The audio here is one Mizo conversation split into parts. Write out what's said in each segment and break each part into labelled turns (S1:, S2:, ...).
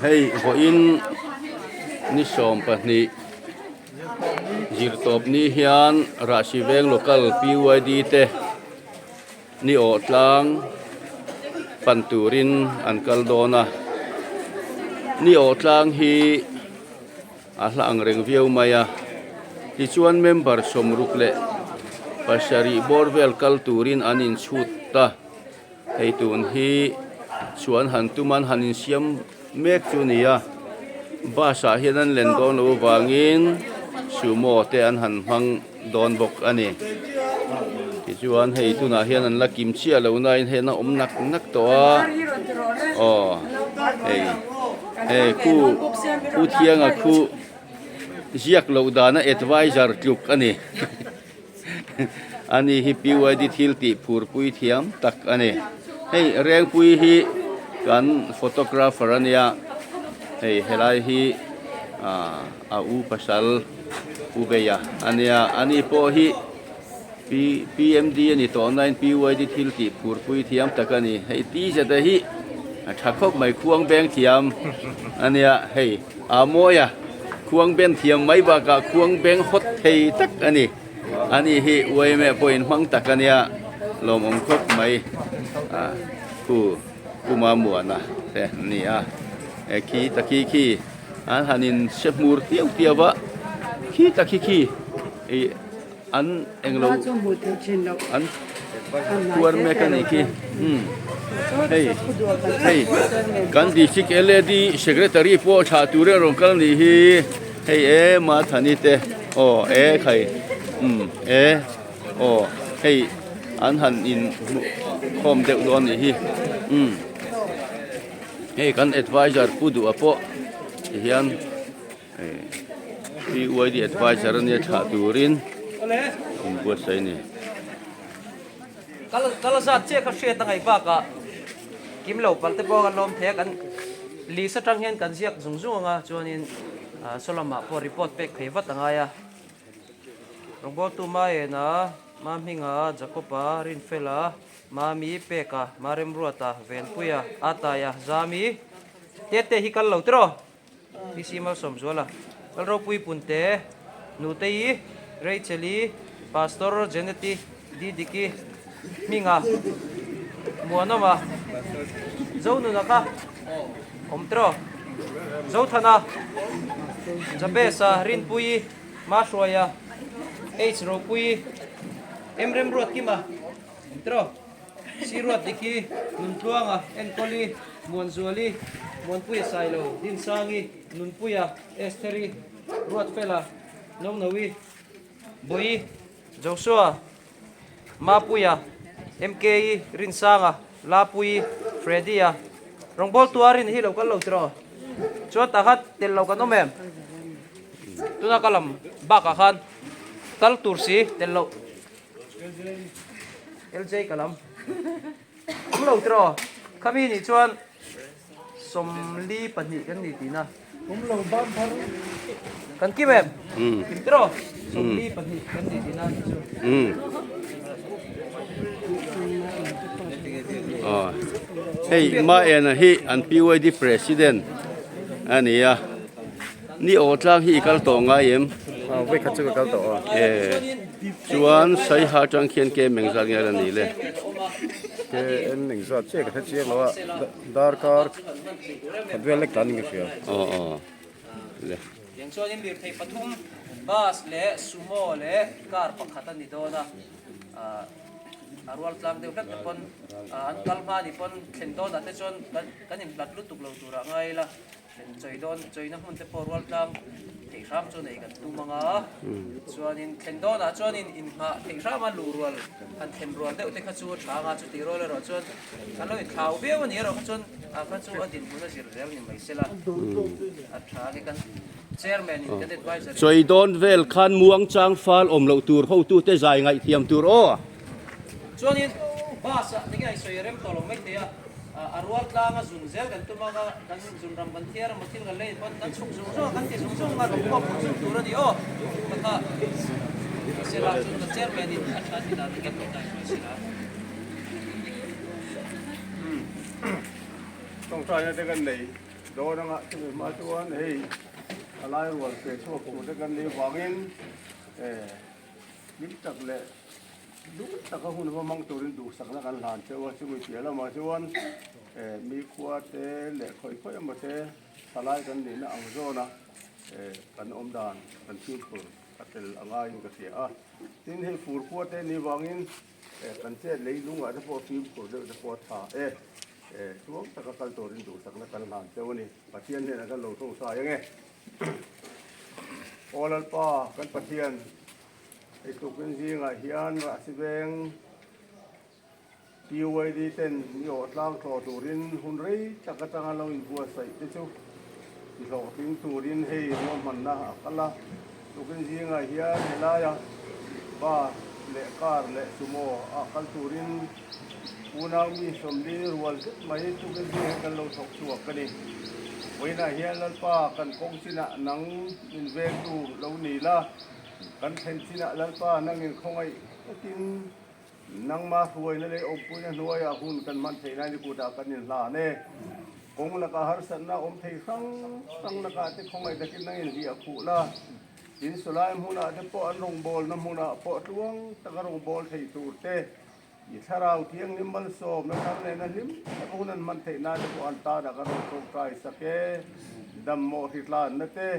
S1: Hei vawiin ni 12 zirtawp ni hian Rahsi Veng Local PYD te ni awh tlang pan turin an kal dawn a, ni awh tlang hi a hla ang reng viau mai a, tichuan member 67 bawr vel kal turin an inchhut ta. Hei tun hi chuan han tum an han insiam mek chu a ni a, bus ah hian an len dawn loh avangin sumo te an han hmang dawn bawk a ni. Tichuan hei tunah hian an la kim chiah lo nain hei an awm nak nak tawh a, aw hei hei khu u Thianga khu ziak loh dana adviser tluk a ni. Ani hi PYD thil tih phur pui thiam tak a ni. Hei Rengpui hi kan photographer a nia, hei helai hi ah a u pasal u Beia a nia, ani pawh hi P PMD a ni tawh nain PYD thil tih phur pui thiam tak a ni. Hei T-shirt a hi a tha khawp mai khuang beng thiam a nia, hei a mawi a. Khuang ben thiam mai bakah khuang beng hawt thei tak a ni. Ani hi uaime pawhin hmang tak a nia, lawmawm khawp mai. Ah khu Puma Muana te an ni a, e khi ta khi khi an han in se hmur tiau tiau a, khi ta khi khi ih an englo an khuar mek a nih khi umm hei hei kan district LAD secretary pawh thlah tur in a rawn kal a nih hi hei e Mathani te aw e khai umm e aw hei an han in hmuh khawm deuh dawn a nih hi umm hei kan adviser pu duha pawh tihian. PYD advisor ania thlah turin in buatsaih a ni.
S2: Kal kal zat chiah kha hriat a ngaih bakah kim lo pal te pawh kan lawm thei a, kan list atang hian kan ziak zung zung anga chuanin saw lamah pawh report pek thei vat a ngai a. Rawngbawltu Maena, Mahminga, Jacob-a, Rinfela, Mami, Peka, Maremruata, Venpuia, Ataia, Zami, Tete hi kal lo tiraw? PC Malsawmzuala, Lalropui Punte, Nutei, Rachel-i, Pastor Janet-i, Didiki, Hminga, Muanawma, Zonuna kha awm tiraw? Zothana, Jabez-a, Rinpuii, Mahruaia, H Ropuii, M Remruatkima awm tiraw? Siruatdiki, Nuntluanga, Enkawli, Muanzuali, Muanpuia Sailo, Dinsangi, Nunpuia, Estheri, Ruatfela, Nonowi, Bawi, Joshua, Mapuia, MKi, Rinsanga, Lapuii, Freddy-a, Rawngbawltu Tuarin hi lo kal lo tiraw? Chuan tah khan tel lo kan awm em? Tuna ka lam bakah khan kal tur si tel loh. LJ ka lam awm lo tiraw khami nih chuan 42 kan ni tihna awm lo bam thar kan kim em kim tiraw 42 kan ni tihna ni chu
S1: hei ma ena hi an PYD president a ni a. Ni aw tlang hi i kal tawh ngai em?
S3: Aw vei khat chu ka kal tawh aw.
S1: E chuan Saiha atang khian KM engzat nge la ni le?
S3: KM engzat chiah ka hre chiang lo a, darkar khat vel lek tlan in ka hria.
S1: Aw aw le.
S2: Tiang chuanin lirthei pathum bus leh sumo leh car pakhat a ni dawn a, a rual tlang deuh hlek te pawn an kal hma ni pawn thlen dawnah te chuan kan inhlat lutuk lo turah ngai ila. Thlen chawi dawn, chawina hmun te pawh rual tlang theih hram chu nei kan tum ang a, chuanin thlen dawnah chuanin inngah theih hram a luh rual han thlen rual deuh te kha chu a tha ang a, chutih rual erawh chuan kan lo inthlau viau a ni erawh kha chuan a kha chu a dinhmun a zir zel ni mai sela a tha ang e kan chairman in kan adviser in.
S1: Chawi dawn vel khan muang chang fal awm loh tur hotute zai ngaihthiam tur aw.
S2: Chuanin bus ah tinge a sawi rem tawh lo maithei a. A rual tlanga zun zel kan tum anga kan zun ram kan thiar emaw thil kan lei pawn kan chhuk zung zung a, kan ti zung zung a, rawng pawh pawh zung tur a ni aw. Taka sela chu ka chairman in a tha ti dan engin tawngtai hruai sela.
S3: Tawngtaina te kan nei dawn anga chumi hma chuan hei a lai rual fe chhuak tur te kan nih vangin hlim tak leh duh taka hun va hmang turin duhsakna kan hlan cheu a, chumi piah lamah chuan mi khua te leh khawi khawi emaw te thalai kan nihna ang zawna kan awm dan kan fimkhur a tel a ngaiin ka hria a. Tin hei fur khua te nih vangin kan chet lei lungah te pawh fimkhur deuh te pawh a tha e. Tluang taka kal turin duhsakna kan hlan cheu a ni. Pathian hnenah kan lo tawngtai ange. Aw Lalpa kan Pathian, hei tukin zingah hian Rahsi Veng PYD ten mi awh tlang thlawh turin hun rei tak atanga lo inbuatsaih te chu ti hlawhtling turin hei ruahmanna a kal a. Tukin zingah hian helaia bus leh car leh sumo ah kal turin unau mi 40 rual zet mai tukin zing hi kan lo thawk chhuak a ni. Vawiinah hian Lalpa kan kawng chinah nang min vengtu lo ni la, kan thlen chinah Lalpa nangin khawngaih takin Nangmah hruaina leh awmpuina hnuaiah hun kan hman theih lai ni kutah kan inhlan e. Kawng lakah harsatna awm thei hrang hrang lakah te khawngaih takin nang inhliah khuh la. Tin sawlai hmunah te pawh an rawngbawlna hmunah pawh tluang taka rawngbâwl thei tur te, i thlarau thianghlim malsawmna thar nena hlim taka hun an hman theih nan te pawh an tanah kan rawn tawngtai sak e. Dammawh hritlanna te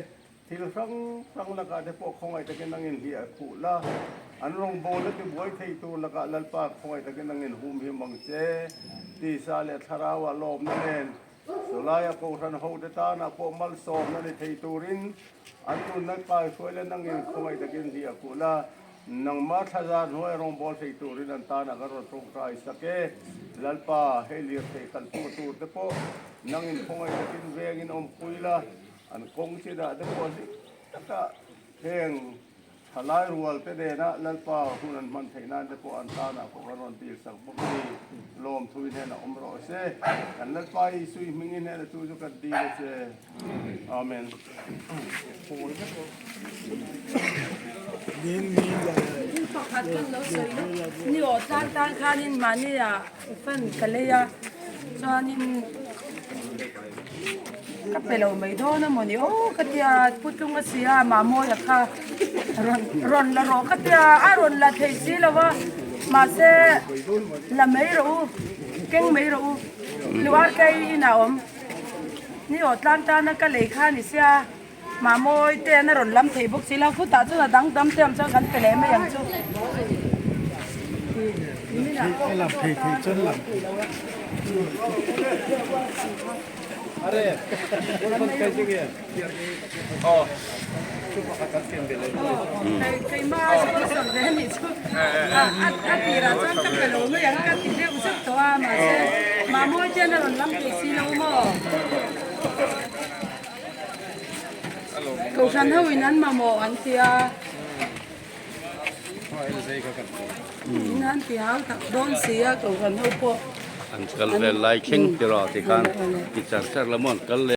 S3: Thil hrang hrang lakah te pawh khawngaih takin nang inhliah khuh la, an rawngbawlna tibuai thei tur lakah Lalpa khawngaih takin nang inhumhim ang che. Tisa leh Thlarauah lawmna nen Sawlaia Kohhran hote tanah pawh malsawmna ni thei turin an nunna kaihruai la nang in khawngaih takin hliah khuh la, nangmah thlazar hnuaia rawngbâwl thei turin an tanah kan rawn tawngtai sak e. Lalpa, hei lirthei khalhtu tur te pawh nang in khawngaih takin vengin awmpui la, An kawng chinah te pawh hlim taka heng thalai rual te nena Lalpa hun an hman theih nan te pawh an tanah pawh kan rawn dil sak bawk a ni. Lawmthui hnenah awm rawh se. Kan Lalpa Isui hmingin hnena chu chu kan dil a che. Amen.
S4: Pakhat kan lo sawi lawk. Ni aw tlang tang khanin mahni ah fan ka lei a chuanin Ka pe lo mai dawn a mawni aw ka tia putlung a si a Mamawia kha rawn rawn la rawh ka tia a rawn la thei si lo a mahse la mai rawh u keng mai rawh u luar kei inah awm ni aw tlang tana ka lei kha ni sia Mamawi te an a rawn lam thei bawk si lo khutah chuan a dang dam te awm chuan kan pe leh mai ang chu. Kohhran ho in an mamawh an ti a. In an ti hau tak dawn si a kohhran ho pawh.
S1: An kal vel lai thleng tiraw tikhan ti char char la maw an kal leh.